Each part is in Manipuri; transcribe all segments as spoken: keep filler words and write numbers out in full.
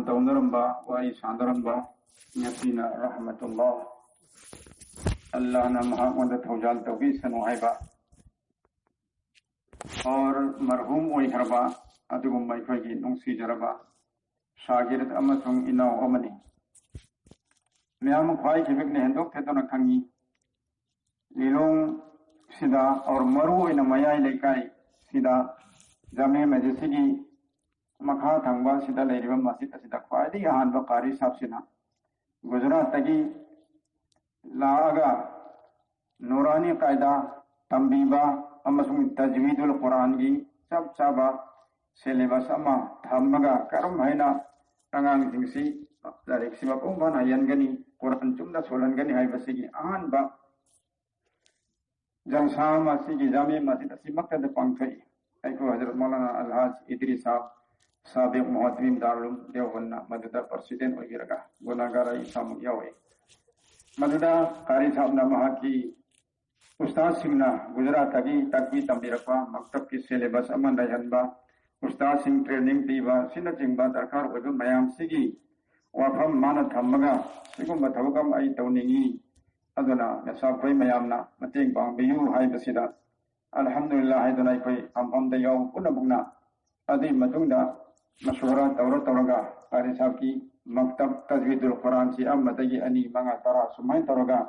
ꯇꯧꯅꯔꯝꯕ, ꯋꯥꯔꯤ ꯁꯥꯟꯅꯔꯝꯕ, ꯉꯁꯤꯅ ꯔꯍꯃꯇꯨꯜꯂꯥ, ꯑꯜꯂꯥꯍꯅ ꯃꯍꯥꯛꯉꯣꯟꯗ ꯊꯧꯖꯥꯜ ꯇꯧꯕꯤꯁꯅꯨ ꯍꯥꯏꯕ ꯑꯣꯔ ꯃꯔꯍꯨꯝ ꯑꯣꯏꯈ꯭ꯔꯕ ꯑꯗꯨꯒꯨꯝꯕ ꯑꯩꯈꯣꯏꯒꯤ ꯅꯨꯡꯁꯤꯖꯔꯕ ꯁꯥꯒꯤꯔꯠ ꯑꯃꯁꯨꯡ ꯏꯅꯥꯎ ꯑꯃꯅꯤ꯫ ꯃꯌꯥꯝ ꯈ꯭ꯋꯥꯏ ꯈꯤꯕꯤꯛꯅ ꯍꯦꯟꯗꯣꯛ ꯊꯦꯗꯣꯛꯅ ꯈꯪꯉꯤ꯫ ꯂꯤꯂꯣꯡꯁꯤꯗ ꯑꯣꯔ ꯃꯔꯨ ꯑꯣꯏꯅ ꯃꯌꯥꯏ ꯂꯩꯀꯥꯏꯁꯤꯗ ꯖꯥꯃꯦ ꯃꯁꯖꯤꯗꯁꯤꯒꯤ ꯃꯈꯥ ꯊꯪꯕ ꯁꯤꯗ ꯂꯩꯔꯤꯕ ꯃꯁꯖꯤꯗ ꯑꯁꯤꯗ ꯈ꯭ꯋꯥꯏꯗꯒꯤ ꯑꯍꯥꯟꯕ ꯀꯥꯔꯤ ꯁꯥꯍꯕꯁꯤꯅ ꯒꯨꯖꯔꯥꯠꯇꯒꯤ ꯂꯥꯛꯑꯒ ꯅꯨꯔꯥꯅꯤ ꯀꯥꯏꯗꯥ ꯇꯝꯕꯤꯕ ꯑꯃꯁꯨꯡ ꯇꯖꯋꯤꯗꯨꯜ ꯀꯨꯔꯥꯟꯒꯤ ꯆꯞ ꯆꯥꯕ ꯁꯦꯂꯦꯕꯁ ꯑꯃ ꯊꯝꯃꯒ ꯀꯔꯝ ꯍꯥꯏꯅ ꯑꯉꯥꯡꯁꯤꯡꯁꯤ ꯂꯥꯏꯔꯤꯛꯁꯤ ꯃꯄꯨꯡ ꯐꯥꯅ ꯍꯩꯍꯟꯒꯅꯤ, ꯀꯨꯔꯥꯟ ꯆꯨꯝꯅ ꯁꯣꯜꯍꯟꯒꯅꯤ ꯍꯥꯏꯕꯁꯤꯒꯤ ꯑꯍꯥꯟꯕ ꯖꯜꯁꯥ ꯑꯃ ꯑꯁꯤꯒꯤ ꯖꯥꯃꯦ ꯃꯁꯖꯤꯗ ꯑꯁꯤꯃꯛꯇꯗ ꯄꯥꯡꯊꯣꯛꯏ꯫ ꯑꯩꯈꯣꯏ ꯍꯖꯔꯠ ꯃꯧꯂꯥꯅꯥ ꯑꯜꯍꯥꯖ ꯏꯗ꯭ꯔꯤꯁ ꯁꯥꯍꯕ, ꯁꯥꯕꯤꯛ ꯃꯨꯍꯇꯃꯤꯝ ꯗꯥꯔꯨꯜ ꯗꯦꯋꯕꯟꯅ ꯃꯗꯨꯗ ꯄ꯭ꯔꯁꯤꯗꯦꯟ ꯑꯣꯏꯕꯤꯔꯒ ꯒꯨꯅꯥꯒꯥꯔ ꯑꯩ ꯏꯁꯥꯃꯛ ꯌꯥꯎꯏ꯫ ꯃꯗꯨꯗ ꯀꯥꯔꯤ ꯁꯥꯍꯕꯅ ꯃꯍꯥꯛꯀꯤ ꯎꯁꯇꯥꯗꯁꯤꯡꯅ ꯒꯨꯖꯔꯥꯠꯇꯒꯤ ꯇꯥꯛꯄꯤ ꯇꯝꯕꯤꯔꯛꯄ ꯃꯛꯇꯕꯀꯤ ꯁꯦꯂꯦꯕꯁ ꯑꯃ ꯂꯩꯍꯟꯕ, ꯎꯁꯇꯥꯗꯁꯤꯡ ꯇ꯭ꯔꯦꯅꯤꯡ ꯄꯤꯕ ꯑꯁꯤꯅꯆꯤꯡꯕ ꯗꯔꯀꯥꯔ ꯑꯣꯏꯕ ꯃꯌꯥꯝꯁꯤꯒꯤ ꯋꯥꯐꯝ ꯃꯥꯅ ꯊꯝꯃꯒ ꯁꯤꯒꯨꯝꯕ ꯊꯕꯛ ꯑꯃ ꯑꯩ ꯇꯧꯅꯤꯡꯏ, ꯑꯗꯨꯅ ꯃꯦꯁꯥꯈꯣꯏ ꯃꯌꯥꯝꯅ ꯃꯇꯦꯡ ꯄꯥꯡꯕꯤꯌꯨ ꯍꯥꯏꯕꯁꯤꯗ ꯑꯜꯍꯝꯗꯨꯂꯤꯜꯂꯥ ꯍꯥꯏꯗꯨꯅ ꯑꯩꯈꯣꯏ ꯐꯝꯐꯝꯗ ꯌꯥꯎꯕ ꯄꯨꯝꯅꯃꯛꯅ ꯑꯗꯨꯒꯤ ꯃꯇꯨꯡꯗ ꯃꯁꯨꯋꯥꯔꯥ ꯇꯧꯔ ꯇꯧꯔꯒ ꯀꯥꯔꯤ ꯁꯥꯍꯕꯀꯤ ꯃꯛꯇꯕ ꯇꯖꯋꯤꯗꯨꯜ ꯀꯨꯔꯥꯟꯁꯤ ꯑꯃꯗꯒꯤ ꯑꯅꯤ, ꯃꯉꯥ, ꯇꯔꯥ ꯁꯨꯃꯥꯏꯅ ꯇꯧꯔꯒ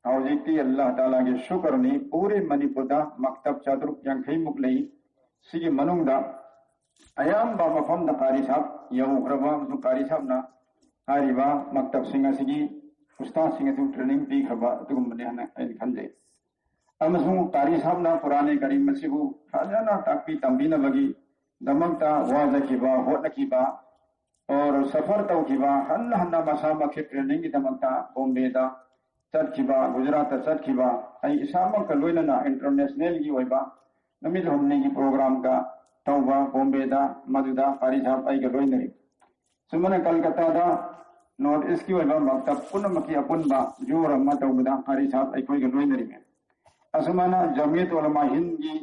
ꯍꯧꯖꯤꯛꯇꯤ ꯑꯜꯂꯥꯍ ꯇꯥꯂꯥꯒꯤ ꯁꯨꯀꯔꯅꯤ, ꯄꯨꯔꯦ ꯃꯅꯤꯄꯨꯔꯗ ꯃꯛꯇꯕ ꯆꯥꯇ꯭ꯔꯨꯛ ꯌꯥꯡꯈꯩꯃꯨꯛ ꯂꯩ꯫ ꯁꯤꯒꯤ ꯃꯅꯨꯡꯗ ꯑꯌꯥꯝꯕ ꯃꯐꯝꯗ ꯀꯥꯔꯤ ꯁꯥꯍꯕ ꯌꯧꯈ꯭ꯔꯕ ꯑꯃꯁꯨꯡ ꯀꯥꯔꯤ ꯁꯥꯍꯕꯅ ꯍꯥꯏꯔꯤꯕ ꯃꯛꯇꯕꯁꯤꯡ ꯑꯁꯤꯒꯤ ꯎꯁꯇꯥꯗꯁꯤꯡ ꯑꯗꯨ ꯇ꯭ꯔꯦꯅꯤꯡ ꯄꯤꯈ꯭ꯔꯕ ꯑꯗꯨꯒꯨꯝꯕꯅꯤ ꯍꯥꯏꯅ ꯑꯩꯅ ꯈꯟꯖꯩ꯫ ꯑꯃꯁꯨꯡ ꯀꯥꯔꯤ ꯁꯥꯍꯕꯅ ꯀꯨꯔꯥꯟ ꯀꯔꯤꯝ ꯑꯁꯤꯕꯨ ꯐꯖꯅ ꯇꯥꯛꯄꯤ ꯇꯝꯕꯤꯅꯕꯒꯤꯗꯃꯛꯇ ꯋꯥꯖꯈꯤꯕ, ꯍꯣꯠꯅꯈꯤꯕ, ꯑꯣꯔ ꯁꯐꯔ ꯇꯧꯈꯤꯕ, ꯍꯟꯅ ꯍꯟꯅ ꯃꯁꯥꯃꯛꯁꯦ ꯇ꯭ꯔꯦꯅꯤꯡꯒꯤꯗꯃꯛꯇ ꯕꯣꯝꯕꯦꯗ ꯆꯠꯈꯤꯕ, ꯒꯨꯖꯔꯥꯠꯇ ꯆꯠꯈꯤꯕ, ꯑꯩ ꯏꯁꯥꯃꯛꯀ ꯂꯣꯏꯅꯅ ꯏꯟꯇꯔꯅꯦꯁꯅꯦꯜꯒꯤ ꯑꯣꯏꯕ ꯅꯨꯃꯤꯠ ꯍꯨꯝꯅꯤꯒꯤ ꯄ꯭ꯔꯣꯒ꯭ꯔꯥꯝꯒ ꯇꯧꯕ ꯕꯣꯝꯕꯦꯗ, ꯃꯗꯨꯗ ꯀꯥꯔꯤ ꯁꯥꯍꯕ ꯑꯩꯒ ꯂꯣꯏꯅꯔꯤ꯫ ꯁꯨꯃꯥꯏꯅ ꯀꯜꯀꯇꯥꯗ ꯅꯣꯔꯠ ꯏꯁꯀꯤ ꯑꯣꯏꯕ ꯃꯛꯇꯕ ꯄꯨꯝꯅꯃꯛꯀꯤ ꯑꯄꯨꯟꯕ ꯖꯣꯔ ꯑꯃ ꯇꯧꯕꯗ ꯀꯥꯔꯤ ꯁꯥꯍꯕ ꯑꯩꯈꯣꯏꯒ ꯂꯣꯏꯅꯔꯤꯃꯦ꯫ ꯑꯁꯨꯃꯥꯏꯅ ꯖꯃꯤꯌꯠ ꯎꯂꯃꯥ ꯍꯤꯟꯗꯒꯤ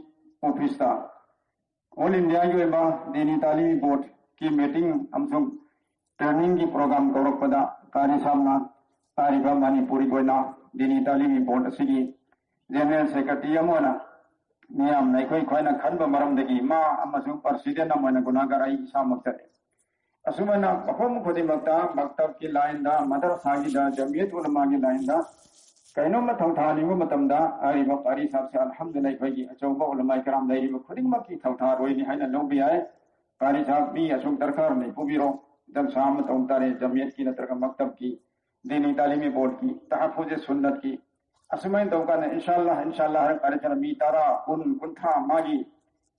ꯑꯣꯐꯤꯁꯇ ꯑꯣꯜ ꯏꯟꯗꯤꯌꯥꯒꯤ ꯑꯣꯏꯕ ꯗꯤꯅꯤ ꯇꯥꯂꯤꯝ ꯕꯣꯔꯗꯀꯤ ꯃꯤꯇꯤꯡ ꯑꯃꯁꯨꯡ ꯇ꯭ꯔꯦꯅꯤꯡꯒꯤ ꯄ꯭ꯔꯣꯒ꯭ꯔꯥꯝ ꯀꯧꯔꯛꯄꯗ ꯀꯥꯔꯤ ꯁꯥꯍꯕꯅ ꯍꯥꯏꯔꯤꯕ ꯃꯅꯤꯄꯨꯔꯒꯤ ꯑꯣꯏꯅ ꯗꯤꯅꯤ ꯇꯥꯂꯤꯃꯤ ꯕꯣꯔꯗ ꯑꯁꯤꯒꯤ ꯖꯦꯅꯔꯦꯜ ꯁꯦꯀ꯭ꯔꯦꯇꯔꯤ ꯑꯃ ꯑꯣꯏꯅ ꯃꯤꯌꯥꯝꯅ ꯑꯩꯈꯣꯏ ꯈ꯭ꯋꯥꯏꯅ ꯈꯟꯕ ꯃꯔꯝꯗꯒꯤ ꯃꯥ ꯑꯃꯁꯨꯡ ꯄ꯭ꯔꯁꯤꯗꯦꯟ ꯑꯃ ꯑꯣꯏꯅ ꯒꯨꯅꯥꯒꯥꯔ ꯑꯩ ꯏꯁꯥꯃꯛꯇꯅꯤ꯫ ꯑꯁꯨꯃꯥꯏꯅ ꯃꯐꯝ ꯈꯨꯗꯤꯡꯃꯛꯇ ꯃꯛꯇꯕꯀꯤ ꯂꯥꯏꯟꯗ, ꯃꯗꯔꯁꯥꯒꯤꯗ, ꯖꯃꯤꯌꯠ ꯎꯂꯃꯥꯒꯤ ꯂꯥꯏꯟꯗ ꯀꯩꯅꯣꯝꯃ ꯊꯧꯊꯥꯅꯤꯡꯕ ꯃꯇꯝꯗ ꯍꯥꯏꯔꯤꯕ ꯀꯥꯔꯤ ꯁꯥꯍꯕꯁꯦ ꯑꯜꯍꯝꯗꯨꯂꯤꯜꯂꯥꯍ ꯑꯩꯈꯣꯏꯒꯤ ꯑꯆꯧꯕ ꯎꯂꯃꯥ ꯀꯔꯥꯝ ꯂꯩꯔꯤꯕ ꯈꯨꯗꯤꯡꯃꯛꯀꯤ ꯊꯧꯊꯥꯔꯣꯏꯅꯤ ꯍꯥꯏꯅ ꯂꯧꯕ ꯌꯥꯏ꯫ ꯀꯥꯔꯤ ꯁꯥꯍꯕ ꯃꯤ ꯑꯁꯨꯛ ꯗꯔꯀꯥꯔ ꯂꯩ ꯄꯨꯕꯤꯔꯣ, ꯖꯜꯁꯥ ꯑꯃ ꯇꯧꯕ ꯇꯥꯔꯦ, ꯖꯃꯤꯌꯠꯀꯤ ꯅꯠꯇ꯭ꯔꯒ ꯃꯛꯇꯕꯀꯤ, ꯗꯤꯅꯤ ꯇꯥꯂꯤꯃꯤ ꯕꯣꯔꯗꯀꯤ, ꯇꯍꯐꯨꯖꯦ ꯁꯨꯟꯅꯠꯀꯤ, ꯑꯁꯨꯃꯥꯏꯅ ꯇꯧꯕ ꯀꯥꯟꯗ ꯏꯟꯁꯥ ꯑꯜꯂꯥꯍ, ꯏꯟꯁꯥ ꯑꯜꯂꯥꯍ ꯍꯥꯏꯔ ꯀꯥꯔꯤ ꯁꯥꯍꯕꯅ ꯃꯤ ꯇꯔꯥ, ꯀꯨꯟ, ꯀꯨꯟꯊ꯭ꯔꯥ ꯃꯥꯒꯤ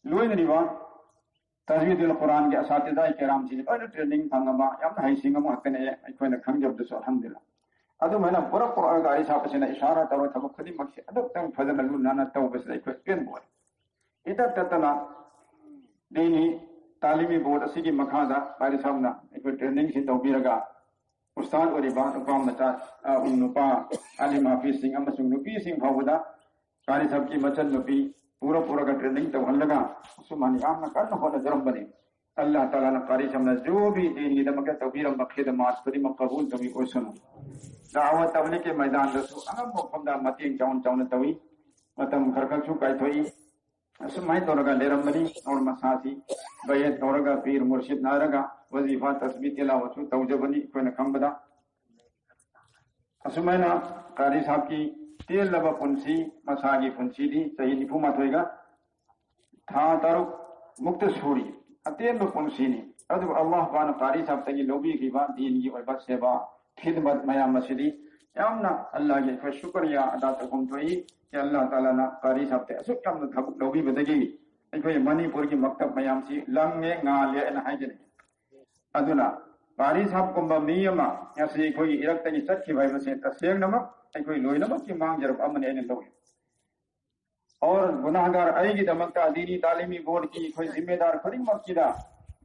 ꯂꯣꯏꯅꯔꯤꯕ ꯇꯖꯋꯤꯗꯨꯜ ꯀꯨꯔꯥꯟꯒꯤ ꯑꯁꯥꯇꯤꯖꯥ ꯀꯦꯔꯥꯝꯁꯤꯡꯁꯦ ꯂꯣꯏꯅ ꯇ꯭ꯔꯦꯅꯤꯡ ꯐꯪꯉꯕ ꯌꯥꯝꯅ ꯍꯩꯁꯤꯡꯉꯕ ꯉꯥꯛꯇꯅꯦ ꯑꯩꯈꯣꯏꯅ ꯈꯪꯖꯕꯗꯁꯨ ꯑꯜꯍꯝꯗꯨꯂꯤꯜꯂꯥꯍ꯫ ꯑꯗꯨꯃꯥꯏꯅ ꯄꯨꯔꯛ ꯄꯨꯔꯛꯑꯒ ꯀꯥꯔꯤ ꯁꯥꯍꯕꯁꯤꯅ ꯏꯁꯥꯔꯥ ꯇꯧꯔ ꯊꯕꯛ ꯈꯨꯗꯤꯡꯃꯛꯁꯦ ꯑꯗꯨꯛꯇꯪ ꯐꯖꯅ ꯂꯨ ꯅꯥꯟꯅ ꯇꯧꯕꯁꯤꯗ ꯑꯩꯈꯣꯏ ꯄꯦꯟꯕ ꯑꯣꯏ꯫ ꯏꯇꯠ ꯇꯠꯇꯅ ꯗꯤꯅꯤ ꯇꯥꯂꯤꯃꯤ ꯕꯣꯔꯗ ꯑꯁꯤꯒꯤ ꯃꯈꯥꯗ ꯀꯥꯔꯤ ꯁꯥꯍꯕꯅ ꯑꯩꯈꯣꯏ ꯇ꯭ꯔꯦꯅꯤꯡꯁꯤ ꯇꯧꯕꯤꯔꯒ ꯎꯁꯇꯥꯗ ꯑꯣꯏꯔꯤꯕ ꯅꯨꯄꯥ ꯃꯆꯥ, ꯑ, ꯅꯨꯄꯥ ꯑꯥꯂꯤꯝ ꯍꯥꯐꯤꯖꯁꯤꯡ ꯑꯃꯁꯨꯡ ꯅꯨꯄꯤꯁꯤꯡ ꯐꯥꯎꯕꯗ ꯀꯥꯔꯤ ꯁꯥꯍꯕꯀꯤ ꯃꯆꯟ ꯅꯨꯄꯤ ꯄꯨꯔ ꯄꯨꯔꯒ ꯇ꯭ꯔꯦꯅꯤꯡ ꯇꯧꯍꯜꯂꯒ ꯑꯁꯨꯃꯥꯏꯅ ꯌꯥꯝꯅ ꯀꯟꯅ ꯍꯣꯠꯅꯖꯔꯝꯕꯅꯤ꯫ ꯑꯜꯂꯥꯍ ꯇꯥꯂꯥꯅ ꯀꯥꯔꯤ ꯁꯥꯍꯕꯅ ꯖꯣ ꯚꯤ ꯗꯤꯟꯒꯤꯗꯃꯛꯇ ꯇꯧꯕꯤꯔꯝꯕ ꯈꯤꯗꯃꯥꯠ ꯈꯨꯗꯤꯡꯃꯛ ꯀꯕꯨꯜ ꯇꯧꯕꯤ ꯑꯣꯏꯁꯅꯨ꯫ ꯗꯥꯋꯥ ꯇꯕꯂꯤꯒꯀꯤ ꯃꯩꯗꯥꯟꯗꯁꯨ ꯑꯉꯝꯕ ꯃꯐꯝꯗ ꯃꯇꯦꯡ ꯆꯥꯎꯅ ꯆꯥꯎꯅ ꯇꯧꯏ꯫ ꯃꯇꯝ ꯈꯔ ꯈꯔꯁꯨ ꯀꯥꯏꯊꯣꯛꯏ꯫ ꯑꯁꯨꯃꯥꯏꯅ ꯇꯧꯔꯒ ꯂꯩꯔꯝꯕꯅꯤ꯫ ꯑꯣꯔ ꯃꯁꯥꯁꯤ ꯕꯌꯦꯠ ꯇꯧꯔꯒ ꯄꯤꯔ ꯃꯨꯔꯁꯤꯗ ꯅꯥꯏꯔꯒ ꯋꯥꯖꯤꯐꯥ ꯇꯁꯕꯤꯍ ꯇꯤꯂꯥꯋꯠꯁꯨ ꯇꯧꯖꯕꯅꯤ ꯑꯩꯈꯣꯏꯅ ꯈꯪꯕꯗ꯫ ꯑꯁꯨꯃꯥꯏꯅ ꯀꯥꯔꯤ ꯁꯥꯍꯕꯀꯤ ꯇꯦꯜꯂꯕ ꯄꯨꯟꯁꯤ, ꯃꯁꯥꯒꯤ ꯄꯨꯟꯁꯤꯗꯤ ꯆꯍꯤ ꯅꯤꯐꯨ ꯃꯥꯊꯣꯏꯒ ꯊꯥ ꯇꯔꯨꯛ ꯃꯨꯛꯇ ꯁꯨꯔꯤ꯫ ꯑꯇꯦꯟꯕ ꯄꯨꯟꯁꯤꯅꯤ꯫ ꯑꯗꯨꯕꯨ ꯑꯜꯂꯥꯍ ꯄꯥꯛꯅ ꯀꯥꯔꯤ ꯁꯥꯍꯕꯇꯒꯤ ꯂꯧꯕꯤꯈꯤꯕ ꯗꯤꯟꯒꯤ ꯑꯣꯏꯕ ꯁꯦꯕꯥ, ꯈꯤꯗꯃꯠ ꯃꯌꯥꯝ ꯑꯁꯤꯗꯤ ꯌꯥꯝꯅ ꯑꯜꯂꯥꯍꯒꯤ ꯑꯩꯈꯣꯏ ꯁꯨꯀ꯭ꯔꯤꯌꯥ ꯑꯗꯥ ꯇꯧꯐꯝ ꯊꯣꯛꯏ꯫ ꯀꯤ ꯑꯜꯂꯥꯍ ꯇꯥꯂꯥꯅ ꯀꯥꯔꯤ ꯁꯥꯍꯕꯇ ꯑꯁꯨꯛ ꯌꯥꯝꯅ ꯊꯕꯛ ꯂꯧꯕꯤꯕꯗꯒꯤ ꯑꯩꯈꯣꯏ ꯃꯅꯤꯄꯨꯔꯒꯤ ꯃꯛꯇꯕ ꯃꯌꯥꯝꯁꯤ ꯂꯪꯉꯦ, ꯉꯥꯜꯂꯦ ꯍꯥꯏꯅ ꯍꯥꯏꯖꯅꯤꯡꯉꯤ꯫ ꯑꯗꯨꯅ ꯀꯥꯔꯤ ꯁꯥꯍꯕꯀꯨꯝꯕ ꯃꯤ ꯑꯃ ꯉꯁꯤ ꯑꯩꯈꯣꯏꯒꯤ ꯏꯔꯛꯇꯒꯤ ꯆꯠꯈꯤꯕ ꯍꯥꯏꯕꯁꯦ ꯇꯁꯦꯡꯅꯃꯛ ꯑꯩꯈꯣꯏ ꯂꯣꯏꯅꯃꯛꯀꯤ ꯃꯥꯡꯖꯕ ꯑꯃꯅꯤ ꯑꯩꯅ ꯂꯧꯏ꯫ ꯑꯣꯔ ꯒꯨꯅꯥꯍꯒꯥꯔ ꯑꯩꯒꯤꯗꯃꯛꯇ, ꯗꯤꯅꯤ ꯇꯥꯂꯤꯃꯤ ꯕꯣꯔꯗꯀꯤ ꯑꯩꯈꯣꯏ ꯖꯤꯝꯃꯦꯗꯥꯔ ꯈꯨꯗꯤꯡꯃꯛꯀꯤꯗ,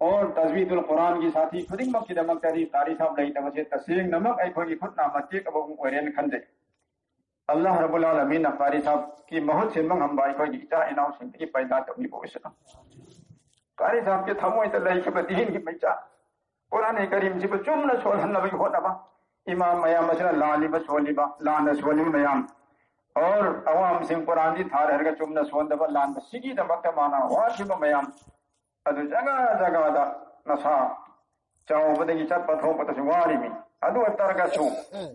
ꯑꯣꯔ ꯇꯖꯋꯤꯗꯨꯜ ꯀꯨꯔꯥꯟꯒꯤ ꯁꯥꯊꯤ ꯈꯨꯗꯤꯡꯃꯛꯀꯤꯗꯃꯛꯇꯗꯤ ꯀꯥꯔꯤ ꯁꯥꯍꯕ ꯂꯩꯇꯕꯁꯦ ꯇꯁꯦꯡꯅꯃꯛ ꯑꯩꯈꯣꯏꯒꯤ ꯈꯨꯠꯅ ꯃꯇꯦꯛ ꯑꯃꯒꯨꯝ ꯑꯣꯏꯔꯦꯅ ꯈꯟꯖꯩ꯫ ꯑꯜꯂꯥꯍ ꯔꯕꯨꯜ ꯑꯥꯂꯃꯤꯟꯅ ꯀꯥꯔꯤ ꯁꯥꯍꯕꯀꯤ ꯃꯍꯨꯠ ꯁꯤꯟꯕ ꯉꯝꯕ ꯑꯩꯈꯣꯏꯒꯤ ꯏꯆꯥ ꯏꯅꯥꯎꯁꯤꯡꯗꯒꯤ ꯄꯩꯗꯥ ꯇꯧꯕꯤꯕ ꯑꯣꯏꯁꯅꯨ꯫ ꯀꯥꯔꯤ ꯁꯥꯍꯕꯀꯤ ꯊꯃꯣꯏꯗ ꯂꯩꯈꯤꯕ ꯗꯤꯟꯒꯤ ꯃꯩꯆꯥꯛ ꯀꯨꯔꯥꯟ ꯀꯔꯤꯝꯁꯤꯕꯨ ꯆꯨꯝꯅ ꯁꯣꯜꯍꯟꯅꯕꯒꯤ ꯍꯣꯠꯅꯕ, ꯏꯃꯥꯝ ꯃꯌꯥꯝ ꯑꯁꯤꯅ ꯂꯥꯜꯂꯤꯕ ꯁꯣꯜꯂꯤꯕ, ꯂꯥꯟꯅ ꯁꯣꯜꯂꯤꯕ ꯃꯌꯥꯝ, ꯑꯣꯔ ꯑꯋꯥꯝꯁꯤꯡ ꯀꯨꯔꯥꯟꯗꯤ ꯊꯥꯔꯦ ꯍꯥꯏꯔꯒ ꯆꯨꯝꯅ ꯁꯣꯟꯗꯕ, ꯂꯥꯟꯕ ꯁꯤꯒꯤꯗꯃꯛꯇ ꯃꯥꯅ ꯋꯥꯈꯤꯕ ꯃꯌꯥꯝ ꯑꯗꯨ ꯖꯒꯥ ꯖꯒꯥꯗ ꯃꯁꯥ ꯆꯥꯎꯕꯗꯒꯤ ꯆꯠꯄ ꯊꯣꯛꯄꯗꯁꯨ ꯋꯥꯔꯤꯃꯤ꯫ ꯑꯗꯨ ꯑꯣꯏꯇꯥꯔꯒꯁꯨ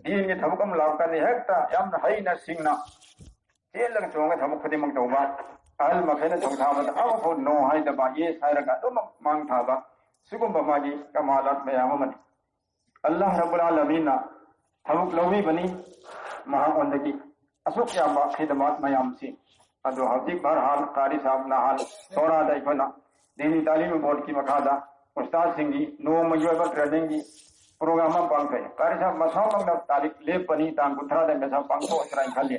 ꯗꯤꯟꯒꯤ ꯊꯕꯛ ꯑꯃ ꯂꯥꯛꯀꯅꯤ ꯍꯦꯛꯇ ꯌꯥꯝꯅ ꯍꯩꯅ ꯁꯤꯡꯅ ꯆꯦꯜꯂꯒ ꯆꯣꯡꯉꯒ ꯊꯕꯛ ꯈꯨꯗꯤꯡꯃꯛ ꯇꯧꯕ, ꯑꯍꯜ ꯃꯈꯩꯅ ꯊꯧꯁꯥꯕꯗ ꯑꯃꯐꯥꯎ no ꯍꯥꯏꯗꯕ, yes ꯍꯥꯏꯔꯒ ꯑꯗꯨꯃꯛ ꯃꯥꯡ ꯊꯥꯕ, ꯁꯤꯒꯨꯝꯕ ꯃꯥꯒꯤ ꯀꯃꯥꯂꯥꯠ ꯃꯌꯥꯝ ꯑꯃꯅꯤ꯫ ꯑꯜꯂꯥꯍ ꯔꯕꯨꯜ ꯑꯥꯂꯃꯤꯟꯅ ꯊꯕꯛ ꯂꯧꯕꯤꯕꯅꯤ ꯃꯍꯥꯛꯉꯣꯟꯗꯒꯤ ꯑꯁꯨꯛ ꯌꯥꯝꯕ ꯈꯤꯗꯃꯥꯠ ꯃꯌꯥꯝꯁꯤ꯫ ꯑꯗꯣ ꯍꯧꯖꯤꯛ ꯕꯍꯔꯍꯥꯜ ꯀꯥꯔꯤ ꯁꯥꯍꯕ ꯅꯍꯥꯟ ꯁꯣꯔꯥꯗ ꯑꯩꯈꯣꯏꯅ ꯗꯤꯅꯤ ꯇꯥꯂꯤꯝ ꯕꯣꯔꯗꯀꯤ ꯃꯈꯥꯗ ꯎꯁꯇꯥꯗꯁꯤꯡꯒꯤ ꯅꯣꯡꯃꯒꯤ ꯑꯣꯏꯕ ꯇ꯭ꯔꯦꯅꯤꯡꯒꯤ ꯄ꯭ꯔꯣꯒ꯭ꯔꯥꯝ ꯑꯃ ꯄꯥꯡꯊꯣꯛꯏ꯫ ꯀꯥꯔꯤ ꯁꯥꯍꯕ ꯃꯁꯥꯃꯛꯅ ꯇꯥꯔꯤꯛ ꯂꯦꯞꯄꯅꯤ, ꯇꯥꯡ ꯀꯨꯟꯊ꯭ꯔꯥꯗ ꯃꯦꯁꯥ ꯄꯥꯡꯊꯣꯛꯑꯁꯤꯔꯥ ꯍꯥꯏꯅ ꯈꯜꯂꯤ꯫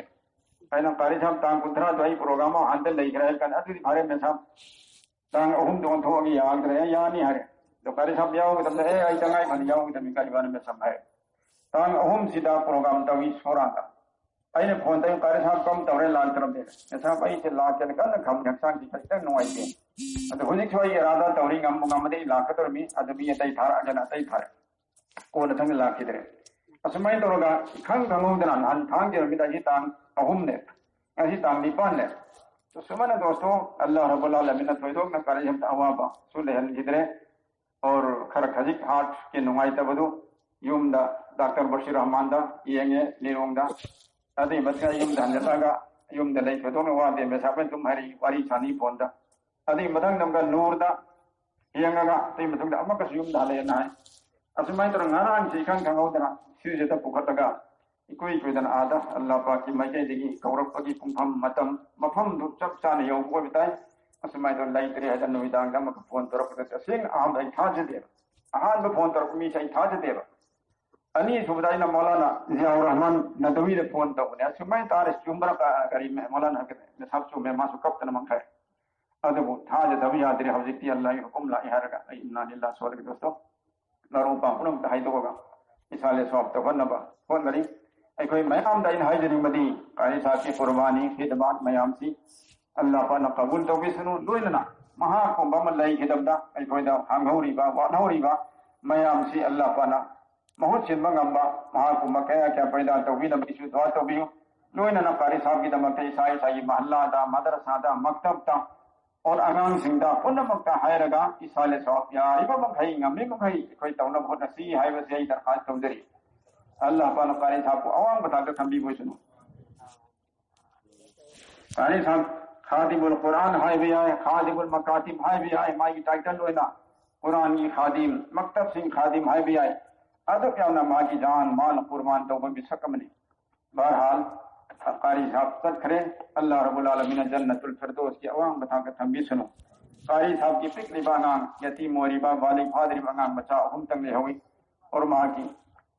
ꯑꯩꯅ ꯀꯥꯔꯤ ꯁꯥꯍꯕ ꯇꯥꯡ ꯀꯨꯟꯊ꯭ꯔꯥꯗꯣ ꯑꯩ ꯄ꯭ꯔꯣꯒ꯭ꯔꯥꯝ ꯑꯃ ꯍꯟꯗ ꯂꯩꯈ꯭ꯔꯦ ꯍꯥꯏꯔ ꯀꯥꯟꯗ ꯑꯗꯨꯗꯤ ꯐꯔꯦ ꯃꯦꯁꯥ ꯇꯥꯡ ꯑꯍꯨꯝꯗ ꯑꯣꯟꯊꯣꯛꯑꯒ ꯌꯥꯒꯗ꯭ꯔꯦ? ꯑꯦ, ꯌꯥꯅꯤ ꯍꯥꯏꯔꯦ꯫ ꯑꯗꯣ ꯀꯥꯔꯤ ꯁꯥꯍꯕ ꯌꯥꯎꯒꯗꯕꯗ, ꯑꯦ, ꯑꯩ ꯇꯉꯥꯏ ꯐꯗꯅ ꯌꯥꯎꯒꯗꯕꯅꯤ, ꯀꯥꯔꯤ ꯁꯥꯍꯕꯅ ꯃꯦꯁꯥ ꯍꯥꯏꯔꯦ꯫ ꯇꯥꯡ ꯑꯍꯨꯝꯁꯤꯗ ꯄ꯭ꯔꯣꯒ꯭ꯔꯥꯝ ꯇꯧꯏ ꯁꯣꯔꯥꯗ꯫ ꯑꯩꯅ ꯐꯣꯟ ꯇꯧꯏ, "ꯀꯥꯔꯤ ꯁꯥꯍꯕ ꯀꯝ ꯇꯧꯔꯦ, ꯂꯥꯛꯇ꯭ꯔꯕꯅꯦ?" ꯃꯦꯁꯥ ꯑꯩꯁꯦ ꯂꯥꯛꯀꯦꯅ ꯀꯟꯅ ꯈꯝꯃꯤ, ꯍꯛꯆꯥꯡꯁꯤ ꯈꯤꯇꯪ ꯅꯨꯡꯉꯥꯏꯇꯦ꯫ ꯑꯗꯣ ꯍꯧꯖꯤꯛꯁꯨ ꯑꯩ ꯏꯔꯥꯗꯥ ꯇꯧꯔꯤ, ꯉꯝꯕꯨ ꯉꯝꯃꯗꯤ ꯑꯩ ꯂꯥꯛꯀꯗꯧꯔꯤꯃꯤ꯫ ꯑꯗꯨ ꯃꯤ ꯑꯇꯩ ꯊꯥꯔꯛꯑꯒꯦꯅ ꯑꯇꯩ ꯊꯥꯔꯛꯑꯦ꯫ ꯀꯣꯟꯅ ꯊꯪꯅ ꯂꯥꯛꯈꯤꯗ꯭ꯔꯦ꯫ ꯑꯁꯨꯃꯥꯏꯅ ꯇꯧꯔꯒ ꯏꯈꯪ ꯈꯪꯍꯧꯗꯅ ꯅꯍꯥꯟ ꯊꯥꯡꯖ ꯅꯨꯃꯤꯠ ꯑꯁꯤ ꯇꯥꯡ ꯑꯍꯨꯝꯅꯦ, ꯉꯁꯤ ꯇꯥꯡ ꯅꯤꯄꯥꯟꯅꯦ꯫ ꯁꯨꯃꯥꯏꯅ ꯗꯣꯁꯇꯣ, ꯑꯜꯂꯥꯍ ꯔꯕꯨꯜ ꯑꯥꯂꯃꯤꯟꯅ ꯊꯣꯏꯗꯣꯛꯅ ꯀꯔꯤꯝꯇ ꯑꯋꯥꯕꯁꯨ ꯂꯩꯍꯟꯈꯤꯗ꯭ꯔꯦ꯫ ꯑꯣꯔ ꯈꯔ ꯈꯖꯤꯛ ꯍꯥꯔꯠꯀꯤ ꯅꯨꯡꯉꯥꯏꯇꯕꯗꯨ ꯌꯨꯝꯗ ꯗꯥꯛꯇꯔ ꯕꯁꯤꯔ ꯔꯍꯃꯥꯟꯗ ꯌꯦꯡꯉꯦ ꯂꯤꯂꯣꯡꯗ꯫ ꯑꯗꯨꯒꯤ ꯃꯇꯨꯡꯗ ꯌꯨꯝꯗ ꯍꯟꯖꯤꯜꯂꯛꯑꯒ ꯌꯨꯝꯗ ꯂꯩ, ꯊꯣꯏꯗꯣꯛꯅ ꯋꯥꯗꯦ꯫ ꯃꯦꯁꯥꯕ ꯑꯗꯨꯝ ꯍꯥꯏꯔꯤ, ꯋꯥꯔꯤ ꯁꯥꯅꯤ ꯐꯣꯟꯗ꯫ ꯑꯗꯨꯒꯤ ꯃꯊꯪꯗ ꯑꯃꯨꯛꯀ ꯅꯨꯔꯗ ꯌꯦꯡꯉꯒ ꯑꯗꯨꯒꯤ ꯃꯇꯨꯡꯗ ꯑꯃꯨꯛꯀꯁꯨ ꯌꯨꯝꯗ ꯍꯜꯂꯛꯑꯦꯅ ꯍꯥꯏ꯫ ꯑꯁꯨꯃꯥꯏꯅ ꯇꯧꯔꯒ ꯉꯔꯥꯡꯁꯦ ꯏꯈꯪ ꯈꯪꯍꯧꯗꯅ ꯁꯤꯔꯤꯖꯦꯠꯇ ꯄꯨꯈꯠꯂꯒ ꯏꯀꯨꯏ ꯀꯨꯏꯗꯅ ꯑꯥꯗ ꯑꯜꯂꯥ ꯄꯥꯛꯀꯤ ꯃꯥꯏꯀꯩꯗꯒꯤ ꯀꯧꯔꯛꯄꯒꯤ ꯄꯨꯡꯐꯝ ꯃꯇꯝ ꯃꯐꯝꯗꯨ ꯆꯞ ꯆꯥꯅ ꯌꯧꯕ ꯑꯣꯏꯕ ꯇꯥꯏ꯫ ꯑꯁꯨꯃꯥꯏꯅ ꯇꯧꯗꯅ ꯂꯩꯇ꯭ꯔꯦ ꯍꯥꯏꯗꯅ ꯅꯨꯃꯤꯗꯥꯡꯗ ꯑꯃꯨꯛꯀ ꯐꯣꯟ ꯇꯧꯔꯛꯄꯗ ꯇꯁꯦꯡꯅ ꯑꯍꯥꯟꯕ ꯑꯩ ꯊꯥꯖꯗꯦꯕ꯫ ꯑꯍꯥꯟꯕ ꯐꯣꯟ ꯇꯧꯔꯛꯄ ꯃꯤꯁꯦ ꯑꯩ ꯊꯥꯖꯗꯦꯕ꯫ ꯑꯅꯤꯁꯨꯕꯗ ꯑꯩꯅ ꯃꯧꯂꯥꯅꯥ ꯖꯤꯌꯥꯎꯔ ꯔꯍꯃꯥꯟ ꯅꯗꯋꯤꯗ ꯐꯣꯟ ꯇꯧꯕꯅꯦ꯫ ꯑꯁꯨꯃꯥꯏꯅ ꯇꯥꯔꯦ, ꯆꯨꯝꯕ꯭ꯔꯥ ꯀ-, ꯀꯔꯤ ꯃꯦ-, ꯃꯧꯂꯥꯅꯥ ꯍꯥꯏꯒꯗ꯭ꯔꯥ? ꯃꯦꯁꯥꯕ ꯆꯨꯝꯃꯦ, ꯃꯥꯁꯨ ꯀꯞꯇꯅ ꯃꯪꯈ꯭ꯔꯦ꯫ ꯑꯗꯨꯕꯨ ꯊꯥꯖꯗꯕ ꯌꯥꯗ꯭ꯔꯦ, ꯍꯧꯖꯤꯛꯇꯤ ꯑꯜꯂꯥꯍꯒꯤ ꯍꯨꯀꯨꯝ ꯂꯥꯛꯑꯦ ꯍꯥꯏꯔꯒ ꯑꯩ ꯏꯟꯅꯥ ꯂꯤꯜꯂꯥꯍ ꯁꯣꯗꯒꯤ ꯗꯣꯁꯇꯣ ꯂꯧꯔꯣꯡ ꯄꯥꯡ ꯄꯨꯝꯅꯃꯛꯇ ꯍꯥꯏꯗꯣꯛꯑꯒ ꯏꯁꯥ ꯂꯦꯁ ꯑꯣꯐꯇ ꯍꯣꯠꯅꯕ ꯍꯣꯠꯅꯔꯤ꯫ ꯑꯩꯈꯣꯏ ꯃꯌꯥꯝꯗ ꯑꯩꯅ ꯍꯥꯏꯖꯅꯤꯡꯕꯗꯤ ꯀꯥꯔꯤ ꯁꯥꯍꯕꯀꯤ ꯀꯨꯔꯕꯥꯅꯤ, ꯈꯤꯗꯃꯥꯠ ꯃꯌꯥꯝꯁꯤ ꯑꯜꯂꯥꯍ ꯄꯥꯛꯅ ꯀꯕꯨꯜ ꯇꯧꯕꯤꯁꯅꯨ꯫ ꯂꯣꯏꯅꯅ ꯃꯍꯥꯛꯀꯨꯝꯕ ꯑꯃ ꯂꯩꯈꯤꯗꯕꯗ ꯑꯩꯈꯣꯏꯗ ꯍꯥꯡꯍꯧꯔꯤꯕ, ꯋꯥꯠꯍꯧꯔꯤꯕ ꯃꯌꯥꯝꯁꯤ ꯑꯜꯂꯥꯍ ꯄꯥꯛꯅ ꯃꯍꯨꯠ ꯁꯤꯟꯕ ꯉꯝꯕ, ꯃꯍꯥꯛꯀꯨꯝꯕ ꯀꯌꯥ ꯀꯌꯥ ꯄꯩꯗꯥ ꯇꯧꯕꯤꯅꯕꯒꯤꯁꯨ ꯗꯨꯋꯥ ꯇꯧꯕꯤꯌꯨ꯫ ꯂꯣꯏꯅꯅ ꯀꯥꯔꯤ ꯁꯥꯍꯕꯀꯤꯗꯃꯛꯇ ꯏꯁꯥ ꯏꯁꯥꯒꯤ ꯃꯍꯜꯂꯥꯗ, ꯃꯗꯔꯁꯥꯗ, ꯃꯛꯇꯕꯇ, ꯑꯣꯔ ꯑꯉꯥꯡꯁꯤꯡꯗ ꯄꯨꯝꯅꯃꯛꯇ ꯍꯥꯏꯔꯒ ꯏꯁꯥꯅ ꯁꯥꯍꯕ ꯌꯥꯔꯤꯕ ꯃꯈꯩ, ꯉꯝꯃꯤ ꯃꯈꯩ ꯑꯩꯈꯣꯏ ꯇꯧꯅꯕ ꯍꯣꯠꯅꯁꯤ ꯍꯥꯏꯕꯁꯤ ꯑꯩ ꯗꯔꯈꯥꯁ ꯇꯧꯖꯔꯤ꯫ ꯑꯜꯂꯥꯍ ꯄꯥꯛꯅ ꯀꯥꯔꯤ ꯁꯥꯍꯕꯄꯨ ꯑꯋꯥꯡꯕ ꯊꯥꯛꯇ ꯊꯝꯕꯤꯕ ꯑꯣꯏꯁꯅꯨ꯫ ꯀꯥꯔꯤ ꯁꯥꯍꯕ ꯈꯥꯗꯤꯃꯨꯜ ꯀꯨꯔꯥꯟ ꯍꯥꯏꯕ ꯌꯥꯏ, ꯈꯥꯗꯤꯃꯨꯜ ꯃꯀꯥꯇꯤꯕ ꯍꯥꯏꯕ ꯌꯥꯏ, ꯃꯥꯒꯤ ꯇꯥꯏꯇꯜ ꯑꯣꯏꯅ ꯀꯨꯔꯥꯟꯒꯤ ꯈꯥꯗꯤꯝ, ꯃꯛꯇꯕꯁꯤꯡ ꯈꯥꯗꯤꯝ ꯍꯥꯏꯕ ꯌꯥꯏ꯫ ꯑꯗꯨꯛ ꯌꯥꯝꯅ ꯃꯥꯒꯤ ꯖꯥꯟ ꯃꯥꯜ ꯀꯨꯔꯕꯥꯟ ꯇꯧꯕ ꯃꯤꯁꯛ ꯑꯃꯅꯤ꯫ ꯕꯍꯔꯍꯥꯜ, ꯀꯥꯔꯤ ꯁꯥꯍꯕ ꯆꯠꯈ꯭ꯔꯦ꯫ ꯑꯜꯂꯥꯍ ꯔꯕꯨꯜ ꯑꯥꯂꯃꯤꯟꯅ ꯖꯟꯅꯇꯨꯜ ꯐꯤꯔꯗꯧꯁꯀꯤ ꯑꯋꯥꯡꯕ ꯊꯥꯛꯇ ꯊꯝꯕꯤꯁꯅꯨ꯫ ꯀꯥꯔꯤ ꯁꯥꯍꯕꯀꯤ ꯄꯤꯛꯂꯤꯕ ꯑꯉꯥꯡ, ꯌꯇꯤꯝ ꯑꯣꯏꯔꯤꯕ, ꯕꯥꯂꯤꯒ ꯐꯥꯗ꯭ꯔꯤꯕ ꯑꯉꯥꯡ ꯃꯆꯥ ꯑꯍꯨꯝꯇꯪ ꯂꯩꯍꯧꯏ꯫ ꯑꯣꯔ ꯃꯍꯥꯛꯀꯤ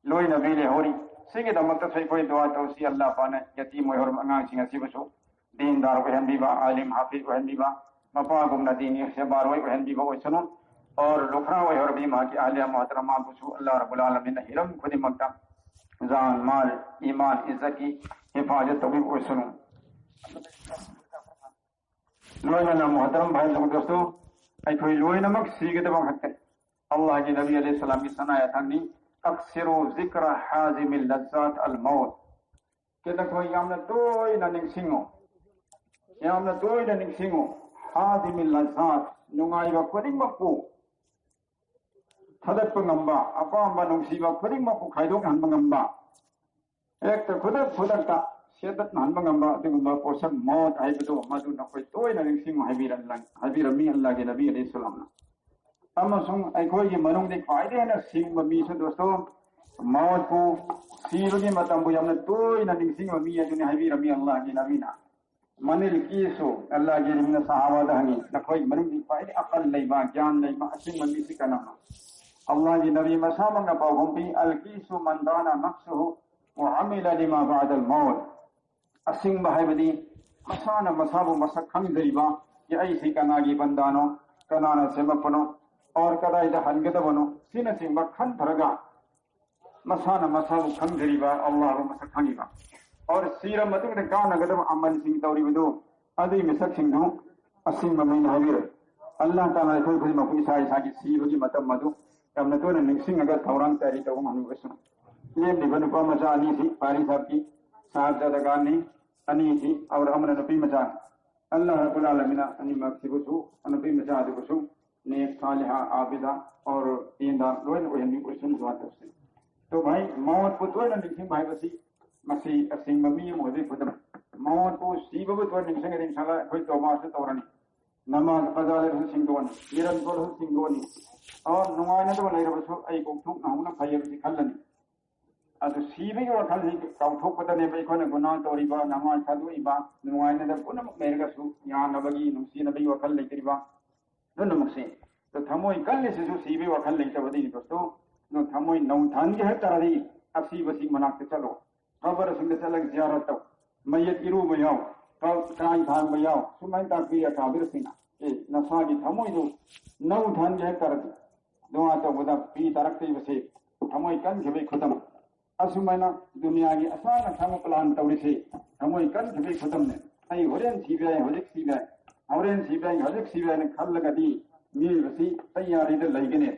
ꯂꯣꯏꯅꯕꯤ ꯂꯩꯍꯧꯔꯤ꯫ ꯁꯤꯒꯤꯗꯃꯛꯇꯁꯨ ꯑꯩꯈꯣꯏ ꯗꯨꯋꯥ ꯇꯧꯁꯤ꯫ ꯑꯜꯂꯥꯍ ꯄꯥꯛꯅ ꯌꯇꯤꯝ ꯑꯣꯏꯍꯧꯔꯕ ꯑꯉꯥꯡꯁꯤꯡ ꯑꯁꯤꯕꯨꯁꯨ ꯗꯤꯟꯗꯥꯔ ꯑꯣꯏꯍꯟꯕꯤꯕ, ꯑꯥꯂꯤꯝ ꯍꯥꯐꯤꯖ ꯑꯣꯏꯍꯟꯕꯤꯕ, ꯃꯄꯥꯒꯨꯝꯅ ꯗꯤꯟꯒꯤ ꯁꯦꯕꯥꯔꯣꯏ ꯑꯣꯏꯍꯟꯕꯤꯕ ꯑꯣꯏꯁꯅꯨ꯫ ꯑꯣꯔ ꯂꯨꯈ꯭ꯔꯥ ꯑꯣꯏꯍꯧꯔꯕꯤ ꯃꯍꯥꯛꯀꯤ ꯑꯍꯂꯤꯌꯥ ꯃꯣꯍꯇꯔꯃꯥꯕꯨꯁꯨ ꯑꯜꯂꯥꯍ ꯔꯕꯨꯜ ꯑꯥꯂꯃꯤꯟꯅ ꯍꯤꯔꯝ ꯈꯨꯗꯤꯡꯃꯛꯇ ꯖꯥꯟ, ꯃꯥꯜ, ꯏꯃꯥꯟ, ꯏꯖꯠꯀꯤ ꯍꯤꯐꯥꯖꯠ ꯇꯧꯕꯤꯕ ꯑꯣꯏꯁꯅꯨ꯫ ꯂꯣꯏꯅꯅ ꯃꯣꯍꯇꯔꯝ ꯚꯥꯏ ꯗꯣꯁꯇꯣ, ꯑꯩꯈꯣꯏ ꯂꯣꯏꯅꯃꯛ ꯁꯤꯒꯗꯕ ꯉꯥꯛꯇꯅꯤ꯫ ꯑꯜꯂꯥꯍꯒꯤ ꯅꯕꯤ ꯑꯂꯩꯍꯤ ꯁꯂꯥꯝꯒꯤ ꯁꯅꯥ ꯌꯥꯊꯪꯅꯤ, "ꯑꯛꯁꯤꯔꯨ ꯖꯤꯀ꯭ꯔ ꯍꯥꯖꯤꯃꯤꯜ ꯂꯖꯥꯠ ꯑꯜ ꯃꯧꯠ"꯫ ꯀꯦ ꯅꯈꯣꯏ ꯌꯥꯝꯅ ꯇꯣꯏꯅ ꯅꯤꯡꯁꯤꯡꯉꯨ, ꯌꯥꯝꯅ ꯇꯣꯏꯅ ꯅꯤꯡꯁꯤꯡꯉꯨ꯫ ꯍꯥꯖꯤꯃꯤꯜ ꯂꯖꯥꯠ, ꯅꯨꯡꯉꯥꯏꯕ ꯈꯨꯗꯤꯡꯃꯛꯄꯨ ꯊꯥꯗꯠꯄ ꯉꯝꯕ, ꯑꯄꯥꯝꯕ ꯅꯨꯡꯁꯤꯕ ꯈꯨꯗꯤꯡꯃꯛꯄꯨ ꯈꯥꯏꯗꯣꯛꯍꯟꯕ ꯉꯝꯕ, ꯍꯦꯛꯇ ꯈꯨꯗꯛ ꯈꯨꯗꯛꯇ ꯁꯦꯠꯇꯠꯅꯍꯟꯕ ꯉꯝꯕ ꯑꯗꯨꯒꯨꯝꯕ ꯄꯣꯠꯁꯛ ꯃꯧꯠ ꯍꯥꯏꯕꯗꯨ ꯃꯗꯨ ꯅꯈꯣꯏ ꯇꯣꯏꯅ ꯅꯤꯡꯁꯤꯡꯉꯨ ꯍꯥꯏꯕꯤꯔꯝꯂ-, ꯍꯥꯏꯕꯤꯔꯝꯃꯤ ꯑꯜꯂꯥꯍꯒꯤ ꯅꯕꯤ ꯑꯂꯩꯍꯤ ꯁꯂꯥꯝꯅ꯫ ꯑꯃꯁꯨꯡ ꯑꯩꯈꯣꯏꯒꯤ ꯃꯅꯨꯡꯗ ꯈ꯭ꯋꯥꯏꯗꯒꯤ ꯍꯦꯟꯅ ꯁꯤꯡꯕ ꯃꯤꯁꯨ ꯗꯣꯁꯇꯣ, ꯃꯧꯠꯄꯨ, ꯁꯤꯕꯒꯤ ꯃꯇꯝꯕꯨ ꯌꯥꯝꯅ ꯇꯣꯏꯅ ꯅꯤꯡꯁꯤꯡꯕ ꯃꯤ ꯑꯗꯨꯅꯤ ꯍꯥꯏꯕꯤꯔꯝꯃꯤ ꯑꯜꯂꯥꯍꯒꯤ ꯅꯕꯤꯅ꯫ ꯃꯅꯤꯜ ꯀꯤꯁꯨ, ꯑꯜꯂꯥꯍꯒꯤ ꯅꯕꯤꯅ ꯁꯍꯥꯕꯥꯗ ꯍꯪꯉꯤ, "ꯅꯈꯣꯏꯒꯤ ꯃꯅꯨꯡꯗ ꯈ꯭ꯋꯥꯏꯗꯒꯤ ꯑꯀꯜ ꯂꯩꯕ, ꯒ꯭ꯌꯥꯟ ꯂꯩꯕ, ꯑꯁꯤꯡꯕ ꯃꯤꯁꯤ ꯀꯅꯥꯅꯣ?" ꯑꯜꯂꯥꯍꯒꯤ ꯅꯕꯤ ꯃꯁꯥꯃꯛꯅ ꯄꯥꯎꯈꯨꯝ ꯄꯤ, "ꯑꯜ ꯀꯤꯁꯨ ꯃꯟ ꯗꯥꯅ ꯅꯐꯁꯨꯍꯨ ꯋꯥ ꯑꯃꯤꯂ ꯂꯤꯃꯥ ꯕꯥꯗꯜ ꯃꯧꯠ"꯫ ꯑꯁꯤꯡꯕ ꯍꯥꯏꯕꯗꯤ ꯃꯁꯥꯅ ꯃꯁꯥꯕꯨ ꯃꯁꯛ ꯈꯪꯖꯔꯤꯕ, "ꯑꯩꯁꯤ ꯀꯅꯥꯒꯤ ꯕꯟꯗꯥꯅꯣ, ꯀꯅꯥꯅ ꯁꯦꯝꯃꯛꯄꯅꯣ, ꯑꯣꯔ ꯀꯗꯥꯏꯗ ꯍꯟꯒꯗꯕꯅꯣ?" ꯁꯤꯅꯆꯤꯡꯕ ꯈꯟꯊꯔꯒ ꯃꯁꯥꯅ ꯃꯁꯥꯕꯨ ꯈꯪꯖꯔꯤꯕ, ꯑꯜꯂꯥꯍꯕꯨ ꯃꯁꯛ ꯈꯪꯉꯤꯕ, ꯑꯣꯔ ꯁꯤꯔ ꯃꯇꯨꯡꯗ ꯀꯥꯟꯅꯒꯗꯕ ꯑꯃꯜꯁꯤꯡ ꯇꯧꯔꯤꯕꯗꯨ, ꯑꯗꯨꯒꯤ ꯃꯤꯁꯛꯁꯤꯡꯗꯨ ꯑꯁꯤꯡꯕ ꯃꯤꯅꯤ ꯍꯥꯏꯕꯤꯔꯣꯏ꯫ ꯑꯜꯂꯥꯍ ꯇꯥꯂꯥ ꯑꯩꯈꯣꯏ ꯈꯨꯗꯤꯡꯃꯛꯄꯨ ꯏꯁꯥ ꯏꯁꯥꯒꯤ ꯁꯤꯕꯒꯤ ꯃꯇꯝ ꯑꯗꯨ ꯌꯥꯝꯅ ꯇꯣꯏꯅ ꯅꯤꯡꯁꯤꯡꯉꯒ ꯊꯧꯔꯥꯡ ꯇꯌꯥꯔꯤ ꯇꯧꯕ ꯉꯝꯂꯤꯕꯁꯨ꯫ ꯂꯦꯝꯂꯤꯕ ꯅꯨꯄꯥ ꯃꯆꯥ ꯑꯅꯤꯁꯤ ꯄꯥꯔꯤ ꯁꯥꯍꯕꯀꯤ ꯁꯥꯍꯕꯖꯥꯗꯒꯥꯟꯅꯤ꯫ ꯑꯅꯤꯁꯤ ꯑꯣꯔ ꯑꯃꯅ ꯅꯨꯄꯤ ꯃꯆꯥ꯫ ꯑꯜꯂꯥꯍ ꯔꯕꯨꯜ ꯑꯥꯂꯃꯤꯅ ꯑꯅꯤꯃꯛꯁꯤꯕꯨꯁꯨ, ꯅꯨꯄꯤ ꯃꯆꯥ ꯑꯗꯨꯕꯨꯁꯨ ꯅꯦꯛ ꯁꯥꯂꯤꯍꯥ ꯑꯥꯕꯤꯗꯥ ꯑꯣꯔ ꯗꯤꯟꯗꯥꯔ ꯂꯣꯏꯅ ꯑꯣꯏꯍꯟꯕꯤꯌꯨ, ꯁꯨꯝ ꯗꯨꯋꯥ ꯇꯧꯁꯤ꯫ ꯇꯣ ꯚꯥꯏ, ꯃꯧꯠꯄꯨ ꯇꯣꯏꯅ ꯅꯤꯡꯁꯤꯡꯕ ꯍꯥꯏꯕꯁꯤ ꯃꯁꯤ ꯑꯁꯦꯡꯕ ꯃꯤ ꯑꯃ ꯑꯣꯏꯕꯒꯤ ꯈꯨꯗꯝ꯫ ꯃꯧꯠꯄꯨ, ꯁꯤꯕꯕꯨ ꯇꯣꯏꯅ ꯅꯤꯡꯁꯤꯡꯉꯗꯤ ꯏꯟꯁꯥꯜꯂꯥꯍ ꯑꯩꯈꯣꯏ ꯇꯧꯕꯥꯁꯨ ꯇꯧꯔꯅꯤ꯫ ꯅꯃꯥꯖ ꯐꯖꯥ ꯂꯩꯔꯁꯨ ꯁꯤꯡꯗꯣꯛꯑꯅꯤ, ꯃꯤꯔꯝ ꯆꯣꯜꯂꯁꯨ ꯁꯤꯡꯗꯣꯛꯑꯅꯤ꯫ ꯑꯣ, ꯅꯨꯡꯉꯥꯏꯅꯗꯕ ꯂꯩꯔꯕꯁꯨ ꯑꯩ ꯀꯣꯛꯊꯣꯛꯅ ꯍꯧꯅ ꯐꯩ ꯍꯥꯏꯕꯁꯤ ꯈꯜꯂꯅꯤ꯫ ꯑꯗꯨ ꯁꯤꯕꯒꯤ ꯋꯥꯈꯜꯁꯤ ꯀꯥꯎꯊꯣꯛꯄꯗꯅꯦꯕ ꯑꯩꯈꯣꯏꯅ ꯒꯨꯅꯥ ꯇꯧꯔꯤꯕ, ꯅꯃꯥꯖ ꯊꯥꯗꯣꯛꯏꯕ, ꯅꯨꯡꯉꯥꯏꯅꯗꯕ ꯄꯨꯝꯅꯃꯛ ꯂꯩꯔꯒꯁꯨ ꯌꯥꯅꯕꯒꯤ, ꯅꯨꯡꯁꯤꯅꯕꯒꯤ ꯋꯥꯈꯜ ꯂꯩꯇ꯭ꯔꯤꯕ ꯄꯨꯝꯅꯃꯛꯁꯦ꯫ ꯑꯗꯣ ꯊꯃꯣꯏ ꯀꯜꯂꯤꯁꯤꯁꯨ ꯁꯤꯕꯒꯤ ꯋꯥꯈꯜ ꯂꯩꯇꯕꯗꯒꯤ ꯗꯣꯁꯇꯣ꯫ ꯑꯗꯣ ꯊꯃꯣꯏ ꯅꯧꯊꯍꯟꯒꯦ ꯍꯥꯏ ꯇꯥꯔꯗꯤ ꯑꯁꯤꯕꯁꯤ ꯃꯅꯥꯛꯇ ꯆꯠꯂꯣ꯫ ꯈꯕꯔꯁꯤꯡꯗ ꯆꯠꯂꯒ ꯖꯤꯌꯥꯔꯠ ꯇꯧ, ꯃꯌꯦꯛ ꯏꯔꯨꯕ ꯌꯥꯎ, ꯀ-, ꯀꯥꯏ ꯊꯥꯡꯕ ꯌꯥꯎ, ꯁꯨꯃꯥꯏꯅ ꯇꯥꯛꯄꯤ ꯑꯀꯥꯕꯤꯔꯁꯤꯡꯅ꯫ ꯑꯦ, ꯅꯁꯥꯒꯤ ꯊꯃꯣꯏꯗꯨ ꯅꯧꯊꯍꯟꯒꯦ ꯍꯥꯏ ꯇꯥꯔꯗꯤ ꯗꯨꯋꯥ ꯇꯧꯕꯗ ꯄꯤ ꯇꯥꯔꯛꯇ꯭ꯔꯤꯕꯁꯤ ꯊꯃꯣꯏ ꯀꯟꯈꯤꯕꯒꯤ ꯈꯨꯗꯝ꯫ ꯑꯁꯨꯃꯥꯏꯅ ꯗꯨꯅꯤꯌꯥꯒꯤ ꯑꯁꯥꯡ ꯑꯁꯥꯡꯕ ꯄ꯭ꯂꯥꯟ ꯇꯧꯔꯤꯁꯤ ꯊꯃꯣꯏ ꯀꯟꯈꯤꯕꯒꯤ ꯈꯨꯗꯝꯅꯦ꯫ ꯑꯩ ꯍꯣꯔꯦꯟ ꯁꯤꯕ ꯌꯥꯏ, ꯍꯧꯖꯤꯛ ꯁꯤꯕ ꯌꯥꯏ, ꯍꯣꯔꯦꯟ ꯁꯤꯕ ꯌꯥꯏ, ꯍꯧꯖꯤꯛ ꯁꯤꯕ ꯌꯥꯏꯅ ꯈꯜꯂꯒꯗꯤ ꯃꯤꯑꯣꯏꯕꯁꯤ ꯇꯌꯥꯔꯤꯗ ꯂꯩꯒꯅꯤ꯫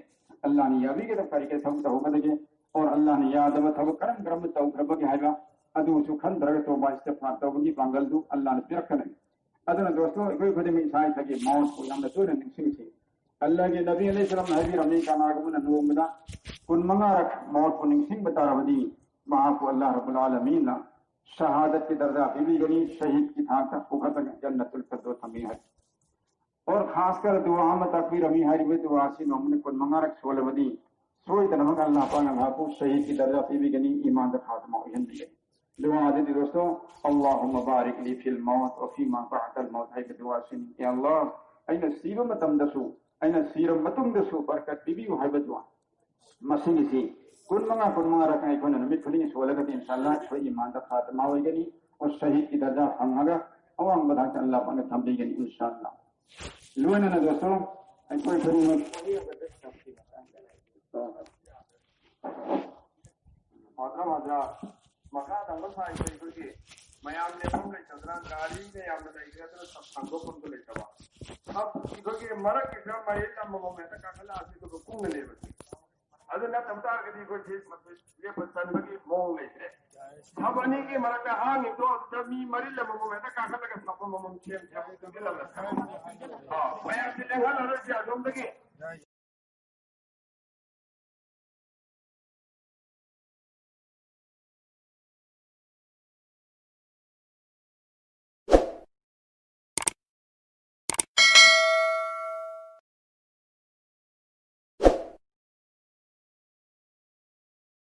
ꯑꯜꯂꯥꯍꯅ ꯌꯥꯕꯤꯒꯗꯕ ꯀꯔꯤ ꯀꯔꯤ ꯊꯕꯛ ꯇꯧꯒꯗꯒꯦ, ꯑꯣꯔ ꯑꯜꯂꯥꯍꯅ ꯌꯥꯗꯕ ꯊꯕꯛ ꯀꯔꯝ ꯀꯔꯝꯕ ꯇꯧꯈ꯭ꯔꯕꯒꯦ ꯍꯥꯏꯕ ꯑꯗꯨꯁꯨ ꯈꯟꯗ꯭ꯔꯒ ꯇꯧꯕ, ꯏꯁꯇꯤꯒꯐꯥꯔ ꯇꯧꯕꯒꯤ ꯄꯥꯡꯒꯜꯗꯨ ꯑꯜꯂꯥꯍꯅ ꯄꯤꯔꯛꯀꯅꯤ꯫ ꯑꯗꯨꯅ ꯗꯣꯁꯇꯣ, ꯑꯩꯈꯣꯏ ꯈꯨꯗꯤꯡꯃꯛ ꯏꯁꯥ ꯏꯁꯥꯒꯤ ꯃꯥꯎꯠꯄꯨ ꯌꯥꯝꯅ ꯇꯣꯏꯅ ꯅꯤꯡꯁꯤꯡꯁꯤ꯫ ꯑꯜꯂꯥꯍꯒꯤ ꯅꯕꯤ ꯑꯂꯩꯍꯤ ꯁꯂꯥꯝꯅ ꯍꯥꯏꯕꯤꯔꯝꯃꯤ, ꯀꯅꯥꯒꯨꯝꯕꯅ ꯅꯣꯡꯃꯗ ꯀꯨꯟ ꯃꯉꯥꯔꯛ ꯃꯥꯎꯠꯄꯨ ꯅꯤꯡꯁꯤꯡꯕ ꯇꯥꯔꯕꯗꯤ ꯃꯍꯥꯛꯄꯨ ꯑꯜꯂꯥꯍ ꯔꯕꯨꯜ ꯑꯥꯂꯃꯤꯟꯅ ꯁꯍꯥꯗꯠꯀꯤ ꯗꯔꯖꯥ ꯄꯤꯕꯤꯒꯅꯤ, ꯁꯍꯤꯗꯀꯤ ꯊꯥꯛꯇ ꯄꯨꯈꯠꯂꯒ ꯖꯟꯅꯇꯨꯜ ꯐꯤꯔꯗꯧꯁ ꯊꯝꯕꯤ ꯍꯥꯏ꯫ ꯑꯣꯔ ꯈꯥꯁꯀꯔ ꯗꯨꯋꯥ ꯑꯃ ꯇꯥꯛꯄꯤꯔꯝꯃꯤ, ꯍꯥꯏꯔꯤꯕ ꯗꯨꯋꯥ ꯑꯁꯤ ꯅꯣꯡꯃꯗ ꯀꯨꯟ ꯃꯉꯥꯔꯛ ꯁꯣꯜꯂꯕꯗꯤ ꯁꯣꯏꯗꯅꯃꯛ ꯑꯜꯂꯥꯍ ꯄꯥꯛꯅ ꯃꯍꯥꯛꯄꯨ ꯁꯍꯤꯗꯀꯤ ꯗꯔꯖꯥ ꯄꯤꯕꯤꯒꯅꯤ, ꯏꯃꯥꯟꯗ ꯈꯥꯇꯃꯥ ꯑꯣꯏꯍꯟꯕꯤꯒꯅꯤ꯫ ꯗꯨꯋꯥ ꯑꯗꯨꯗꯤ ꯗꯣꯁꯇꯣ, "ꯑꯜꯂꯥꯍꯨꯝꯃ ꯕꯥꯔꯤꯛ ꯂꯤ ꯐꯤꯜ ꯃꯧꯠ ꯋ ꯐꯤꯃꯥ ꯕꯥꯗꯜ ꯃꯧꯠ" ꯍꯥꯏꯕ ꯗꯨꯋꯥꯁꯤꯅꯤ꯫ "ꯑꯦ ꯑꯜꯂꯥꯍ, ꯑꯩꯅ ꯁꯤꯕ ꯃꯇꯝꯗꯁꯨ, ꯑꯩꯅ ꯁꯤꯔꯕ ꯃꯇꯨꯡꯗꯁꯨ ꯕꯔꯀꯠ ꯄꯤꯕꯤꯌꯨ" ꯍꯥꯏꯕ ꯗꯨꯋꯥ꯫ ꯃꯁꯤꯒꯤꯁꯤ ꯀꯨꯟ ꯃꯉꯥ, ꯀꯨꯟ ꯃꯉꯥꯔꯛ ꯑꯩꯈꯣꯏꯅ ꯅꯨꯃꯤꯠ ꯈꯨꯗꯤꯡꯒꯤ ꯁꯣꯜꯂꯒꯗꯤ ꯏꯟꯁꯥ ꯑꯜꯂꯥꯍ ꯑꯩꯈꯣꯏ ꯏꯃꯥꯟꯗ ꯈꯥꯇꯃꯥ ꯑꯣꯏꯒꯅꯤ꯫ ꯑꯣꯔ ꯁꯍꯤꯗꯀꯤ ꯗꯔꯖꯥ ꯐꯪꯉꯒ ꯑꯋꯥꯡꯕ ꯊꯥꯛꯇ ꯑꯜꯂꯥꯍ ꯄꯥꯛꯅ ꯊꯝꯕꯤꯒꯅꯤ ꯏꯟꯁꯥ ꯑꯜꯂꯥꯍ꯫ ꯂꯣꯏꯅꯅ ꯗꯣꯁꯇꯣ, ꯑꯩꯈꯣꯏ ꯈꯨꯗꯤꯡꯃꯛ ꯃꯣꯍꯇꯔꯝ ꯍꯖꯔꯥꯠ, ꯃꯈꯥ ꯊꯪꯕ ꯁꯥꯏꯗ ꯑꯩꯈꯣꯏꯒꯤ ꯃꯌꯥꯝ ꯂꯦꯞꯐꯝ ꯂꯩꯇꯗꯅ ꯒꯥꯔꯤꯅ ꯌꯥꯝꯅ ꯂꯩꯈ꯭ꯔꯦ, ꯑꯗꯨꯅ ꯁꯞ ꯊꯥꯡꯗꯣꯛꯐꯝꯁꯨ ꯂꯩꯇꯕ꯫ ꯁꯞ ꯑꯩꯈꯣꯏꯒꯤ ꯃꯔꯛꯀꯤꯁꯤꯅ ꯃꯥꯏꯜ ꯑꯃꯃꯝ ꯍꯦꯛꯇ ꯀꯥꯈꯠꯂꯛꯑꯁꯤ, ꯑꯗꯨꯒ ꯀꯨꯡꯅ ꯂꯩꯕꯁꯦ꯫ ꯅꯠꯇꯕ ꯇꯥꯔꯒꯗꯤ ꯑꯩꯈꯣꯏꯁꯤ ꯂꯦꯞꯄ ꯆꯟꯕꯒꯤ ꯃꯑꯣꯡ ꯂꯩꯇ꯭ꯔꯦ꯫ ꯁꯕ ꯑꯅꯤꯒꯤ ꯃꯔꯛꯇ ꯍꯥꯡꯉꯤꯗꯣ ꯑꯗꯨꯗ ꯃꯤ ꯃꯔꯤ ꯑꯃꯃꯝ ꯍꯦꯛꯇ ꯀꯥꯈꯠꯂꯒ ꯁꯕ ꯑꯃꯃꯝ ꯁꯦꯝ ꯁꯦꯝ ꯄꯨꯟꯁꯤꯜꯂꯒ ꯁꯕ꯫ ꯑꯥ, ꯃꯌꯥꯝꯁꯤ ꯂꯦꯡꯍꯜꯂꯔꯣꯏꯁꯤ ꯑꯗꯣꯝꯗꯒꯤ꯫